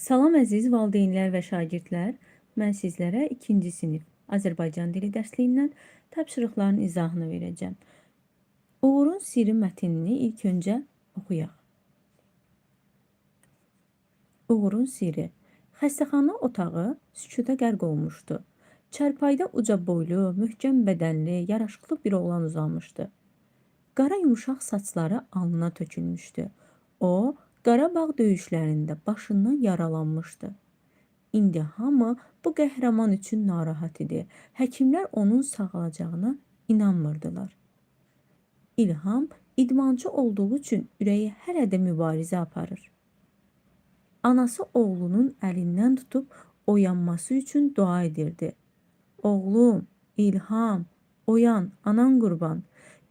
Salam əziz valideynlər və şagirdlər. Mən sizlərə 2-ci sinif Azərbaycan dili dərsliyindən tapşırıqların izahını verəcəm. Uğurun sirri mətnini ilk öncə oxuyaq. Uğurun sirri. Xəstəxana otağı sükuta qərq olmuşdu. Çarpayıda uca boylu, möhkəm bədənli, yaraşıqlı bir oğlan uzanmışdı. Qara yumşaq saçları alnına tökülmüşdü. O, Qarabağ döyüşlərində başından yaralanmışdı. İndi hamı bu qəhrəman üçün narahat idi. Həkimlər onun sağalacağına inanmırdılar. İlham idmançı olduğu üçün ürəyi hələ də mübarizə aparır. Anası oğlunun əlindən tutub oyanması üçün dua edirdi. Oğlum, İlham, oyan, anan qurban.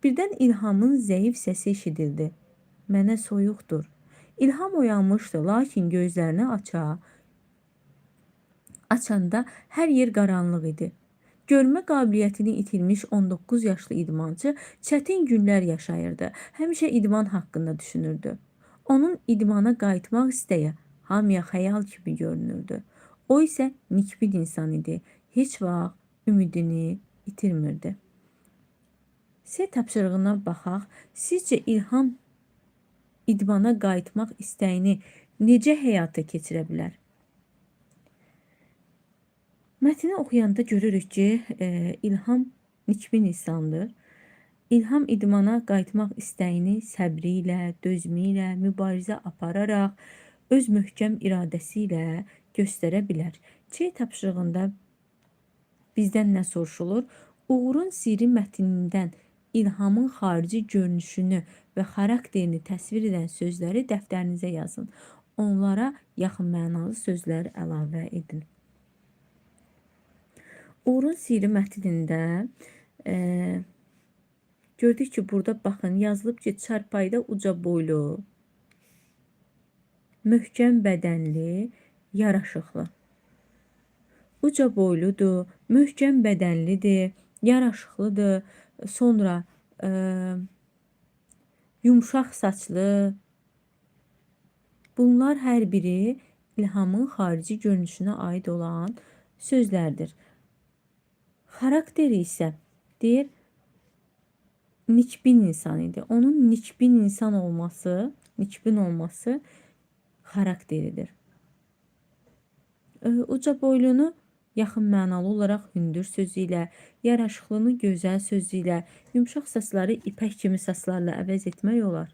Birdən İlhamın zəif səsi eşidildi. Mənə soyuqdur. İlham oyanmışdı, lakin gözlərini açanda hər yer qaranlıq idi. Görmə qabiliyyətini itirmiş 19 yaşlı idmançı çətin günlər yaşayırdı. Həmişə idman haqqında düşünürdü. Onun idmana qayıtmaq istəyi hamıya xəyal kimi görünürdü. O isə nikbin insan idi. Heç vaxt ümidini itirmirdi. C tapşırığına baxaq. Sizcə İlham idmana qayıtmaq istəyini necə həyata keçirə bilər? Mətni oxuyanda görürük ki, İlham nikbin insandır. İlham idmana qayıtmaq istəyini səbri ilə, dözmü ilə, mübarizə apararaq öz möhkəm iradəsi ilə göstərə bilər. C tapşırığında bizdən nə soruşulur? Uğurun sirri mətnindən İlhamın xarici görünüşünü və xarakterini təsvir edən sözləri dəftərinizə yazın. Onlara yaxın mənalı sözlər əlavə edin. Uğurun sirri mətnində gördük ki, burada baxın yazılıb ki, çarpayıda uca boylu, möhkəm bədənli, yaraşıqlı. Uca boyludur, möhkəm bədənlidir, yaraşıqlıdır. Sonra yumşaq saçlı. Bunlar hər biri İlhamın xarici görünüşünə aid olan sözlərdir. Xarakteri isə deyir, nikbin insan idi. Onun nikbin insan olması, nikbin olması xarakteridir. Uca boylunu yaxın mənalı olaraq hündür sözü ilə, yaraşıqlını gözəl sözü ilə, yumşaq saçları ipək kimi saçlarla əvəz etmək olar.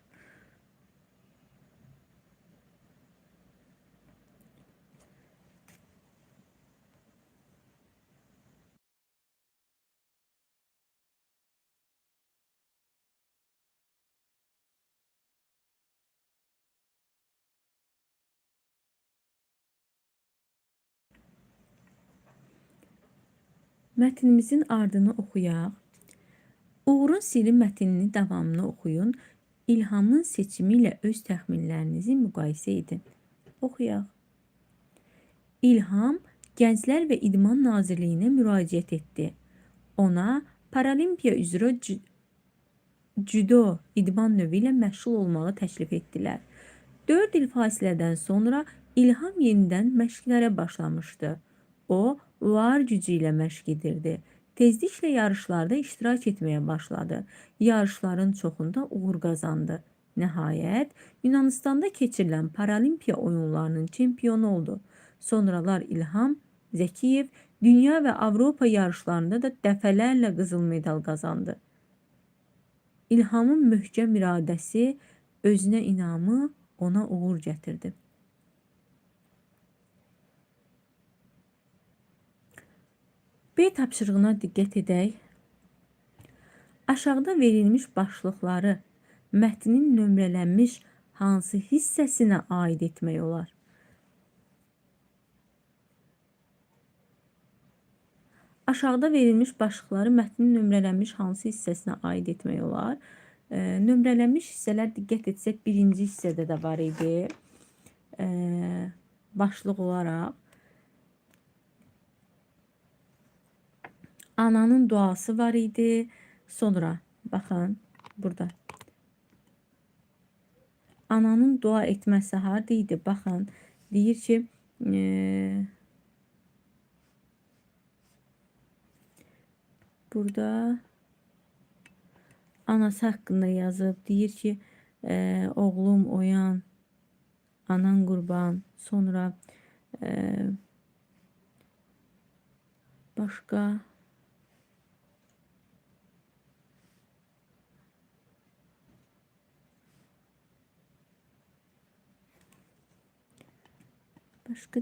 Mətnimizin ardını oxuyaq. Uğurun sirri mətninin davamını oxuyun. İlhamın seçimi ilə öz təxminlərinizi müqayisə edin. Oxuyaq. İlham Gənclər və İdman Nazirliyinə müraciət etdi. Ona Paralimpiya üzrə cüdo idman növü ilə məşğul olmağı təklif etdilər. 4 il fasilədən sonra İlham yenidən məşqlərə başlamışdı. O, var gücü ilə məşq edirdi. Tezliklə yarışlarda iştirak etməyə başladı. Yarışların çoxunda uğur qazandı. Nəhayət, Yunanıstanda keçirilən Paralimpiya oyunlarının çempionu oldu. Sonralar İlham Zəkiyev dünya və Avropa yarışlarında da dəfələrlə qızıl medal qazandı. İlhamın möhkəm iradəsi, özünə inamı ona uğur gətirdi. B tapşırığına diqqət edək. Aşağıda verilmiş başlıqları mətnin nömrələnmiş hansı hissəsinə aid etmək olar? Aşağıda verilmiş başlıqları mətnin nömrələnmiş hansı hissəsinə aid etmək olar? Nömrələnmiş hissələr diqqət etsək birinci hissədə də var idi. Başlıq olaraq. Ananın duası var idi. Sonra baxın burada. Ananın dua etməsi harda idi? Baxın, deyir ki, Burada anası haqqında yazıb. Deyir ki, oğlum oyan, anan qurban. Sonra başqa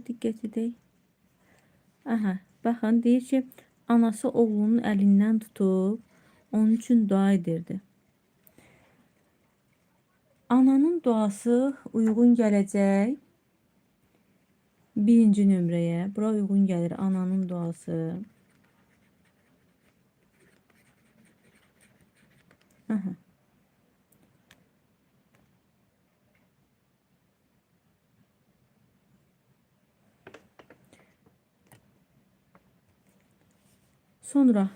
diqqət edək. Aha, baxın, deyir ki, anası oğlunun əlindən tutub onun üçün dua edirdi. Ananın duası uyğun gələcək birinci nömrəyə. Bura uyğun gəlir ananın duası. Aha. Sonra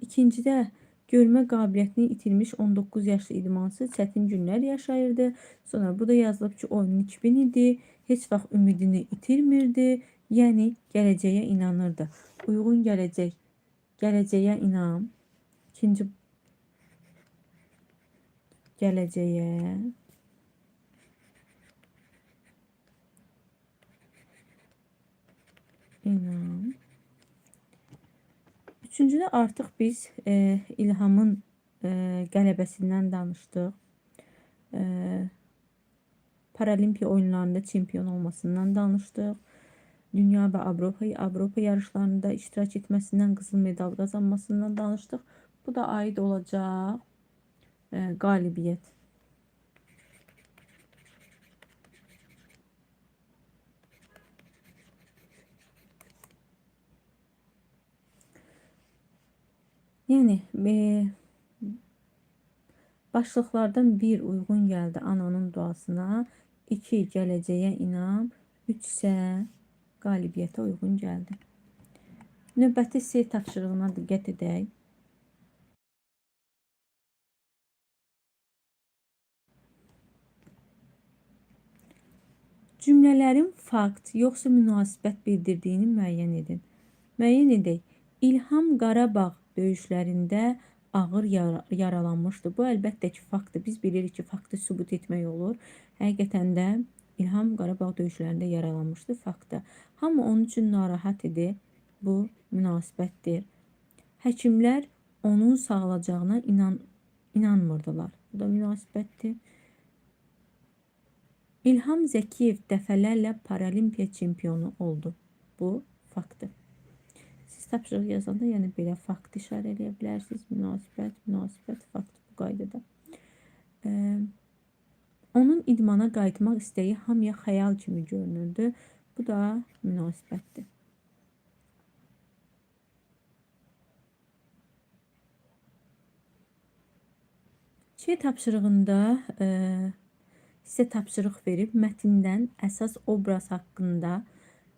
ikincidə görmə qabiliyyətini itirmiş 19 yaşlı idmançı çətin günlər yaşayırdı. Sonra burada yazılıb ki, o nikbin idi, heç vaxt ümidini itirmirdi, yəni gələcəyə inanırdı. Uyğun gələcək, gələcəyə inam. İkinci gələcəyə inam. Üçüncüdə artıq biz İlhamın qələbəsindən danışdıq. Paralimpiya oyunlarında çempion olmasından danışdıq. Dünya və Avropa yarışlarında iştirak etməsindən, qızıl medal qazanmasından danışdıq. Bu da aid olacaq qalibiyyət. Yəni, başlıqlardan 1 uyğun gəldi ananın duasına, 2 gələcəyə inam, 3 isə qalibiyyətə uyğun gəldi. Növbəti C tapşırığına diqqət edək. Cümlələrin fakt, yoxsa münasibət bildirdiyini müəyyən edin. Müəyyən edək. İlham Qarabağ döyüşlərində ağır yaralanmışdı. Bu əlbəttə ki, faktdır. Biz bilirik ki, faktı sübut etmək olur. Həqiqətən də İlham Qarabağ döyüşlərində yaralanmışdı. Faktdır. Hamı onun üçün narahat idi. Bu münasibətdir. Həkimlər onun sağalacağına inanmırdılar. Bu da münasibətdir. İlham Zəkiyev dəfələrlə paralimpiya çempionu oldu. Bu faktdır. Siz tapşırıq yazanda, yəni belə fakt işarə eləyə bilərsiniz. Münasibət, münasibət, fakt bu qaydada. Onun idmana qayıtmaq istəyi hamıya xəyal kimi görünürdü. Bu da münasibətdir. Ç tapşırığında sizə tapşırıq verib mətndən əsas obraz haqqında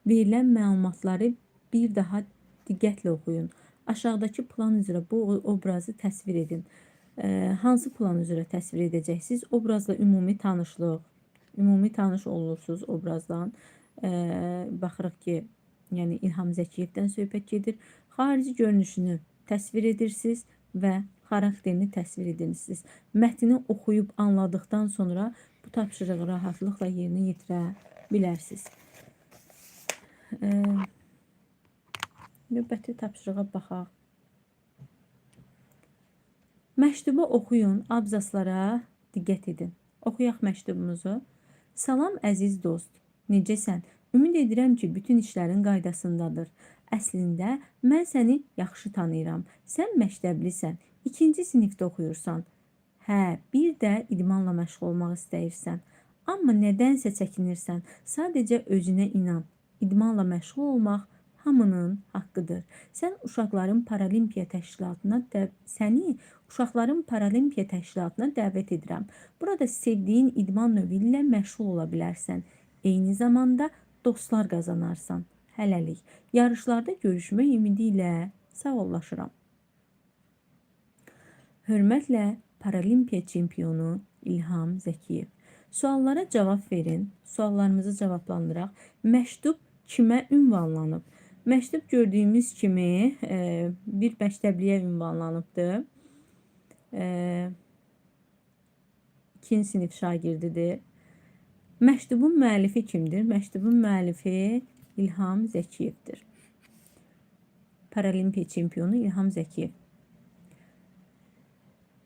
verilən məlumatları bir daha diqqətlə oxuyun. Aşağıdakı plan üzrə bu obrazı təsvir edin. Hansı plan üzrə təsvir edəcəksiniz? Obrazla ümumi tanışlıq, ümumi tanış olursunuz obrazdan. Baxırıq ki, yəni İlham Zəkiyevdən söhbət gedir. Xarici görünüşünü təsvir edirsiniz və xarakterini təsvir edirsiniz. Mətni oxuyub anladıqdan sonra bu tapşırığı rahatlıqla yerinə yetirə bilərsiniz. Növbəti tapşırığa baxaq. Məktubu oxuyun, abzaslara diqqət edin. Oxuyaq məktubumuzu. Salam əziz dost, necəsən? Ümid edirəm ki, bütün işlərin qaydasındadır. Əslində, mən səni yaxşı tanıyıram. Sən məktəblisən, 2-ci sinifdə oxuyursan. Hə, bir də idmanla məşğul olmaq istəyirsən. Amma nədənsə çəkinirsən. Sadəcə özünə inan. İdmanla məşğul olmaq hamının haqqıdır. Sən uşaqların Paralimpiya təşkilatına səni uşaqların Paralimpiya təşkilatına dəvət edirəm. Burada sevdiyin idman növü ilə məşğul ola bilərsən. Eyni zamanda dostlar qazanarsan. Hələlik. Yarışlarda görüşmək ümidi ilə sağollaşıram. Hörmətlə Paralimpiya çempionu İlham Zəkiyev. Suallara cavab verin. Suallarımızı cavablandıraq. Məktub kimə ünvanlanıb? Məktub gördüyümüz kimi bir məktəbliyə ünvanlanıbdır. 2-ci sinif şagirdidir. Məktubun müəllifi kimdir? Məktubun müəllifi İlham Zəkiyevdir. Paralimpiya çempionu İlham Zəkiyev.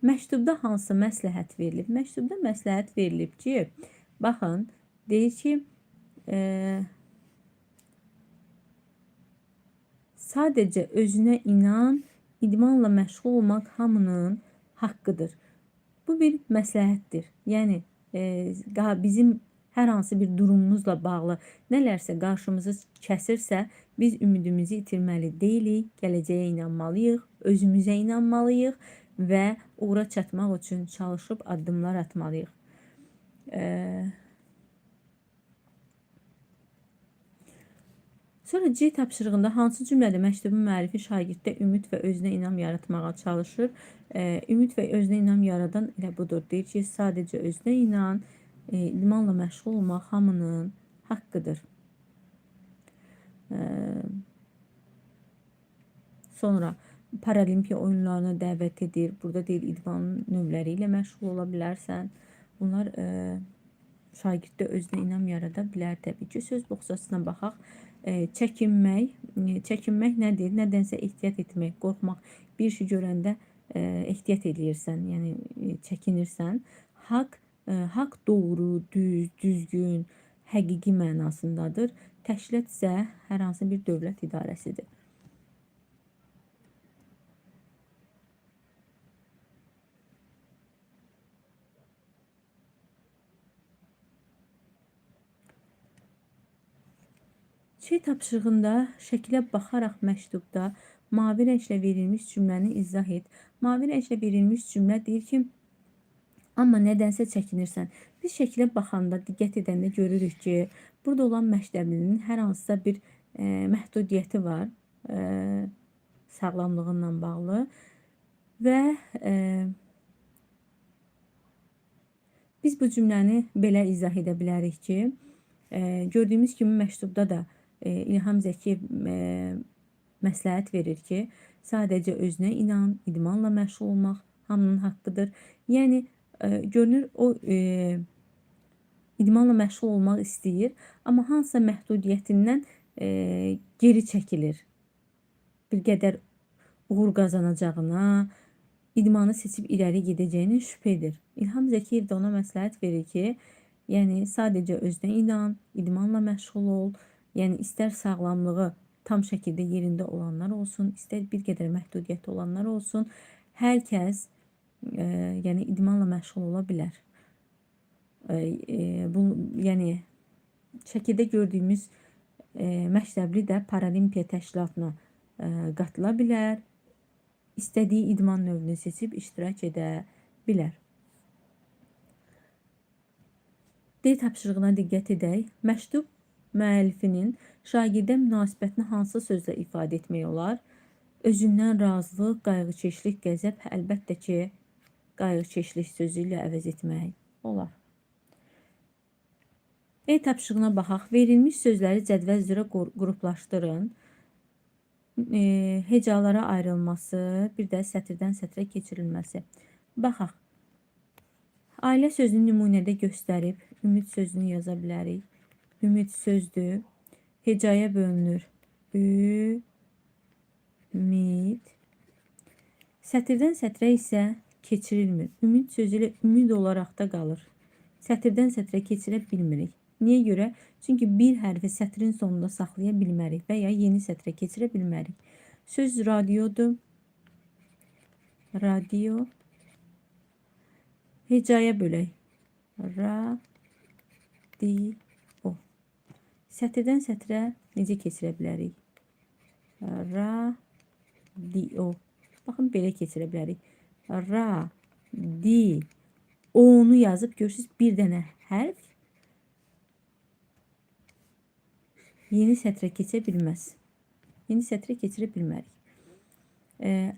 Məktubda hansı məsləhət verilib? Məktubda məsləhət verilib ki, baxın, deyir ki, sadəcə özünə inan, idmanla məşğul olmaq hamının haqqıdır. Bu bir məsləhətdir. Yəni, bizim hər hansı bir durumumuzla bağlı nələrsə qarşımızı kəsirsə, biz ümidimizi itirməli deyilik, gələcəyə inanmalıyıq, özümüzə inanmalıyıq və uğura çatmaq üçün çalışıb addımlar atmalıyıq. Sonra C tapşırığında hansı cümlədə məktubun müəllifi şagirddə ümid və özünə inam yaratmağa çalışır? Ümid və özünə inam yaradan elə budur. Deyir ki, sadəcə özünə inan, idmanla məşğul olmaq hamının haqqıdır. Sonra Paralimpiya oyunlarına dəvət edir. Burada deyir, idmanın növləri ilə məşğul ola bilərsən. Bunlar şagirddə özünə inam yarada bilər təbii ki. Söz boxçasına baxaq. Çəkinmək. Çəkinmək nədir? Nədənsə ehtiyat etmək, qorxmaq. Bir şey görəndə ehtiyat eləyirsən, yəni çəkinirsən. Haqq, haqq doğru, düz, düzgün, həqiqi mənasındadır. Təşkilat isə hər hansı bir dövlət idarəsidir. C tapşırığında şəkilə baxaraq məktubda mavi rənglə verilmiş cümləni izah et. Mavi rənglə verilmiş cümlə deyir ki, amma nədənsə çəkinirsən. Biz şəkilə baxanda, diqqət edəndə görürük ki, burada olan məktəblinin hər hansısa bir məhdudiyyəti var, sağlamlığıyla bağlı və biz bu cümləni belə izah edə bilərik ki, gördüyümüz kimi məktubda da İlham Zəkiyev məsləhət verir ki, sadəcə özünə inan, idmanla məşğul olmaq hamının haqqıdır. Yəni, görünür o idmanla məşğul olmaq istəyir, amma hansısa məhdudiyyətindən geri çəkilir. Bir qədər uğur qazanacağına, idmanı seçib irəli gedəcəyinə şübhə edir. İlham Zəkiyev də ona məsləhət verir ki, yəni sadəcə özünə inan, idmanla məşğul ol, yəni istər sağlamlığı tam şəkildə yerində olanlar olsun, istər bir qədər məhdudiyyəti olanlar olsun, hər kəs yəni idmanla məşğul ola bilər. Bu, yəni şəkildə gördüyümüz məktəbli də Paralimpiya təşkilatına qatıla bilər, istədiyi idman növünü seçib iştirak edə bilər. D tapşırığına diqqət edək. Məktub müəllifinin şagirdə münasibətini hansı sözlə ifadə etmək olar? Özündən razılıq, qayğıkeşlik, qəzəb, əlbəttə ki, qayğıkeşlik sözü ilə əvəz etmək olar. E tapşırığına baxaq. Verilmiş sözləri cədvəl üzrə qruplaşdırın. Hecalara ayrılması, bir də sətirdən sətrə keçirilməsi. Baxaq. Ailə sözünü nümunədə göstərib, ümid sözünü yaza bilərik. Ümid sözdür. Hecaya bölünür. Ümid. Sətirdən sətrə isə keçirilmir. Ümid sözü ilə ümid olaraq da qalır. Sətirdən sətrə keçirə bilmirik. Niyə görə? Çünki bir hərfi sətrin sonunda saxlaya bilmərik və ya yeni sətrə keçirə bilmərik. Söz radiodur. Radio. Hecaya bölək. Radio. Sətirdən sətrə necə keçirə bilərik? Radio. Baxın, belə keçirə bilərik. Ra, di, o-nu yazıb görürsünüz, bir dənə hərf yeni sətrə keçə bilməz. Yeni sətrə keçirə bilmərik.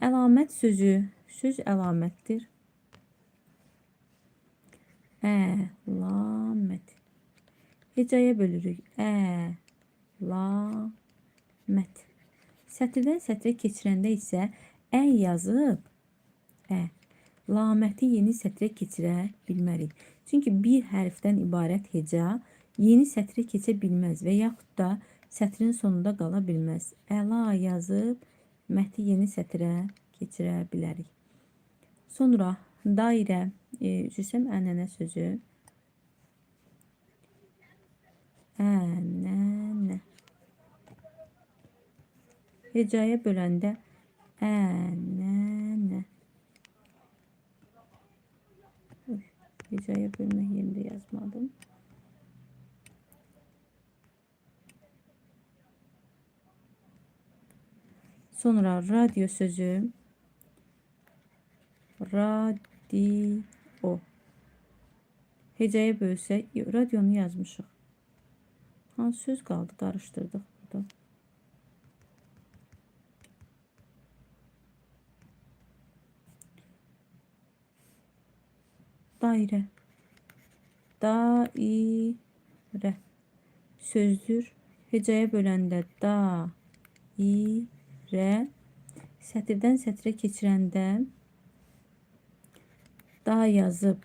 Əlamət sözü, söz əlamətdir. Əlamət. Hecaya bölürük. Ə, Əlamət. Sətirdən sətrə keçirəndə isə ə yazıb ə. Laməti yeni sətrə keçirə bilmərik. Çünki bir hərfdən ibarət heca yeni sətrə keçə bilməz və yaxud da sətrin sonunda qala bilməz. Əla yazıb məti yeni sətrə keçirə bilərik. Sonra dairə, üzürsəm ənənə sözü. Ənənə. Hecaya böləndə ənənə. Hecaya bölmək yerində yazmadım. Sonra radyo sözü. Radio. Hecaya bölsək, radionu yazmışıq. Hansı söz qaldı? Qarışdırdıq burada. Dairə. Dairə. Sözdür. Hecaya böləndə da, i, rə. Sətirdən sətrə keçirəndə da yazıb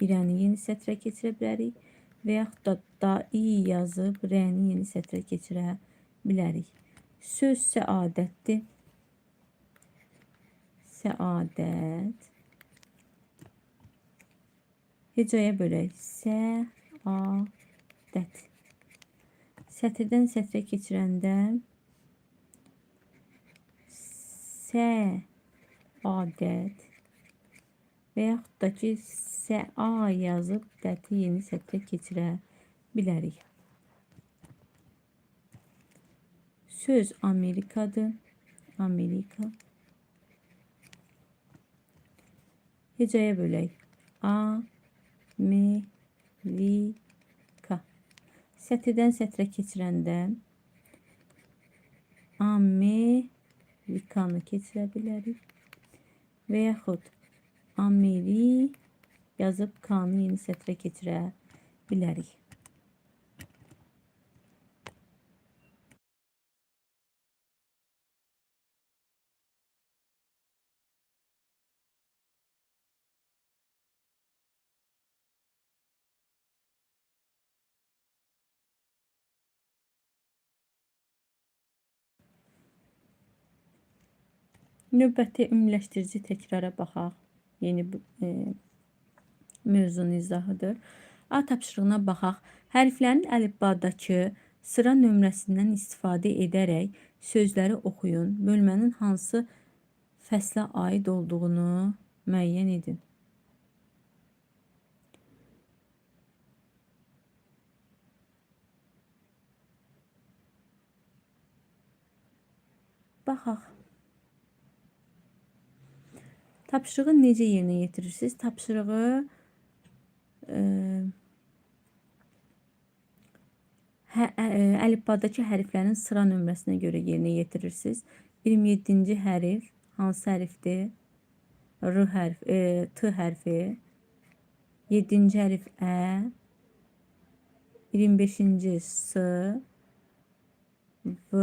irəni yeni sətrə keçirə bilərik və yaxud da da i yazıb rəni yeni sətrə keçirə bilərik. Söz səadətdir. Səadət. Hecaya bölək. Səadət. Sətirdən sətrə keçirəndə səadət və yaxud da ki, səa yazıb dəti yeni sətrə keçirə bilərik. Söz Amerikadır. Amerika. Hecaya bölək. A, M, L, K. Sətirdən sətrə keçirəndə Amerikanı keçirə bilərik. Və yaxud Ameri yazıb K-nı yeni sətrə keçirə bilərik. Növbəti ümumiləşdirici təkrara baxaq. Yeni mövzunun izahıdır. A tapşırığına baxaq. Hərflərin əlifbadakı sıra nömrəsindən istifadə edərək sözləri oxuyun. Bölmənin hansı fəslə aid olduğunu müəyyən edin. Baxaq. Tapşırığı necə yerinə yetirirsiniz? Tapşırığı əlifbadakı hərflərin sıra nömrəsinə görə yerinə yetirirsiniz. 27-ci hərf hansı hərfdir? R hərfi, T hərfi. 7-ci hərf Ə. 25-ci S. V.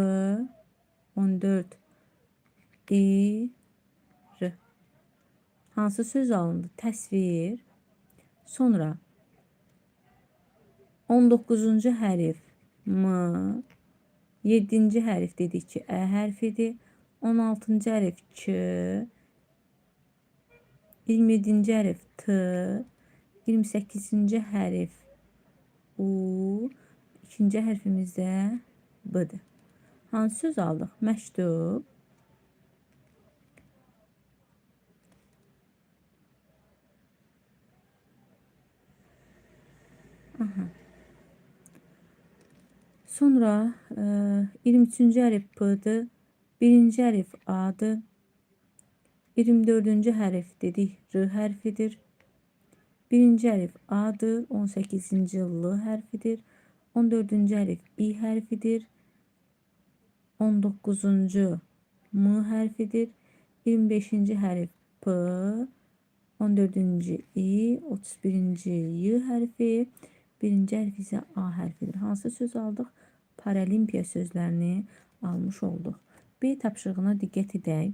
14 İ. R. Hansı söz alındı? Təsvir. Sonra 19-cu hərf M. 7-ci hərf dedik ki, Ə hərfidir. 16-cı hərf Ç. 27-ci hərf T. 28-ci hərf U. 2-ci hərfimiz də B-dir. Hansı söz aldıq? Məktub. Aha. Sonra 23-cü hərf P-dır. 1-ci hərf A-dır. 24-cü hərf dedik R hərfidir. 1-ci hərf A-dır. 18-ci L hərfidir. 14-cü hərf İ hərfidir. 19-cu M hərfidir. 25-ci hərf P. 14-cü İ, 31-ci Y hərfi, 1-ci hərf isə A hərfidir. Hansı söz aldıq? Paralimpiya sözlərini almış olduq. B tapşırığına diqqət edək.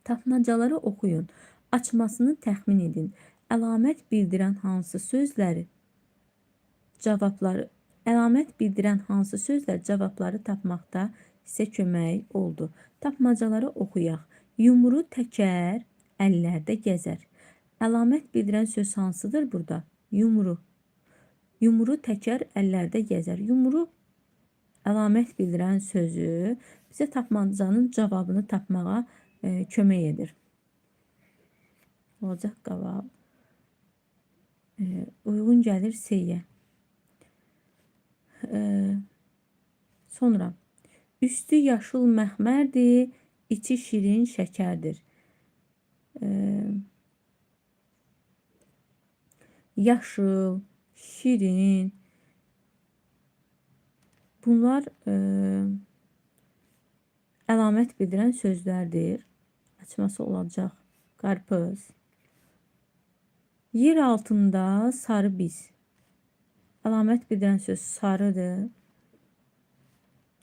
Tapmacaları oxuyun. Açmasını təxmin edin. Əlamət bildirən hansı sözləri cavabları əlamət bildirən hansı sözlər cavabları tapmaqda sizə kömək oldu. Tapmacaları oxuyaq. Yumru təkər əllərdə gəzər. Əlamət bildirən söz hansıdır burada? Yumru. Yumru təkər əllərdə gəzər. Yumru əlamət bildirən sözü bizə tapmacanın cavabını tapmağa kömək edir. Olacaq qaval. Uyğun gəlir C-yə. Sonra üstü yaşıl məxmərdir, içi şirin şəkərdir. Yaşıl, şirin. Bunlar əlamət bildirən sözlərdir. Açması olacaq qarpız. Yer altında sarı biz. Əlamət bildirən söz sarıdır.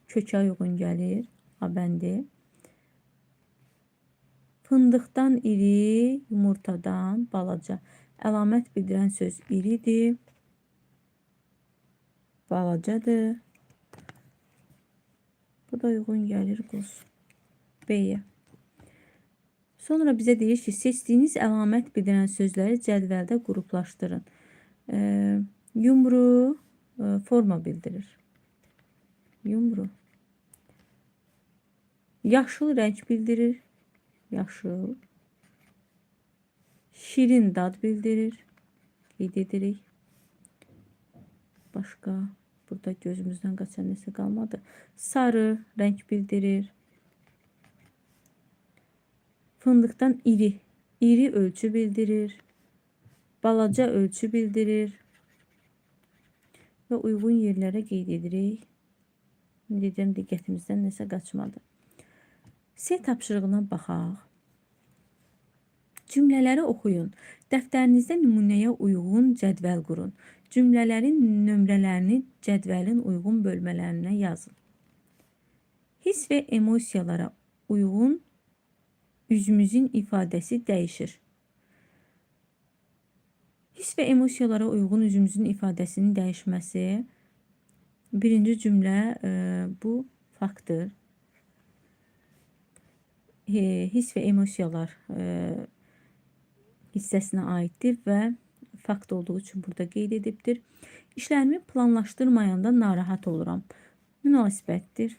Kökə uyğun gəlir. A bəndi. Fındıqdan iri, yumurtadan balaca. Əlamət bildirən söz iridir. Balacadır. Bu da uyğun gəlir quz. B-yə. Sonra bizə deyir ki, seçdiyiniz əlamət bildirən sözləri cədvəldə qruplaşdırın. Yumru forma bildirir. Yumru. Yaşıl rəng bildirir. Yaşıl. Şirin dad bildirir. Qeyd edirik. Başqa burada gözümüzdən qaçan nəsə qalmadı. Sarı rəng bildirir. Fındıqdan iri. İri ölçü bildirir. Balaca ölçü bildirir. Və uyğun yerlərə qeyd edirik. İndi deyirəm, diqqətimizdən nəsə qaçmadı. C tapşırığına baxaq. Cümlələri oxuyun. Dəftərinizdə nümunəyə uyğun cədvəl qurun. Cümlələrin nömrələrini cədvəlin uyğun bölmələrinə yazın. Hiss və emosiyalara uyğun üzümüzün ifadəsi dəyişir. Hiss və emosiyalara uyğun üzümüzün ifadəsinin dəyişməsi birinci cümlə bu faktdır. Hiss və emosiyalar hissəsinə aiddir və fakt olduğu üçün burada qeyd edibdir. İşlərimi planlaşdırmayanda narahat oluram. Münasibətdir.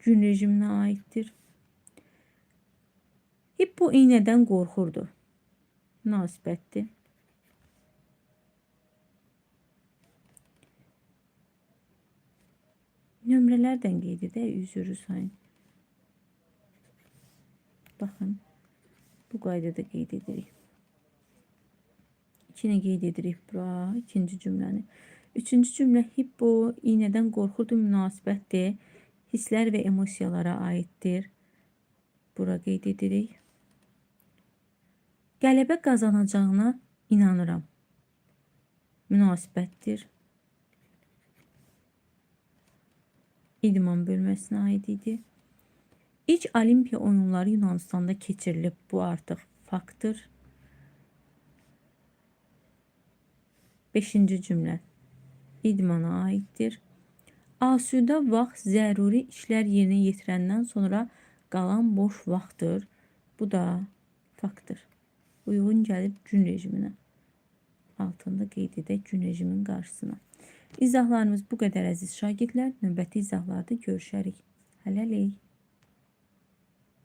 Gün rejiminə aiddir. Hippo iynədən qorxurdu. Münasibətdir. Nömrələrdən qeyd edək, üzürü sayın. Baxın, bu qaydada qeyd edirik. 2-ni qeyd edirik bura, ikinci cümləni. Üçüncü cümlə hippo iynədən qorxurdu münasibətdir. Hisslər və emosiyalara aiddir. Bura qeyd edirik. Qələbə qazanacağına inanıram. Münasibətdir. İdman bölməsinə aid idi. İlk Olimpiya oyunları Yunanıstanda keçirilib. Bu artıq faktdır. Beşinci cümlə idmana aiddir. Asudə vaxt zəruri işlər yerinə yetirəndən sonra qalan boş vaxtdır. Bu da faktdır. Uyğun gəlir gün rejiminə. Altında qeyd edək gün rejiminin qarşısına. İzahlarımız bu qədər əziz şagirdlər. Növbəti izahlarda görüşərik. Hələlik.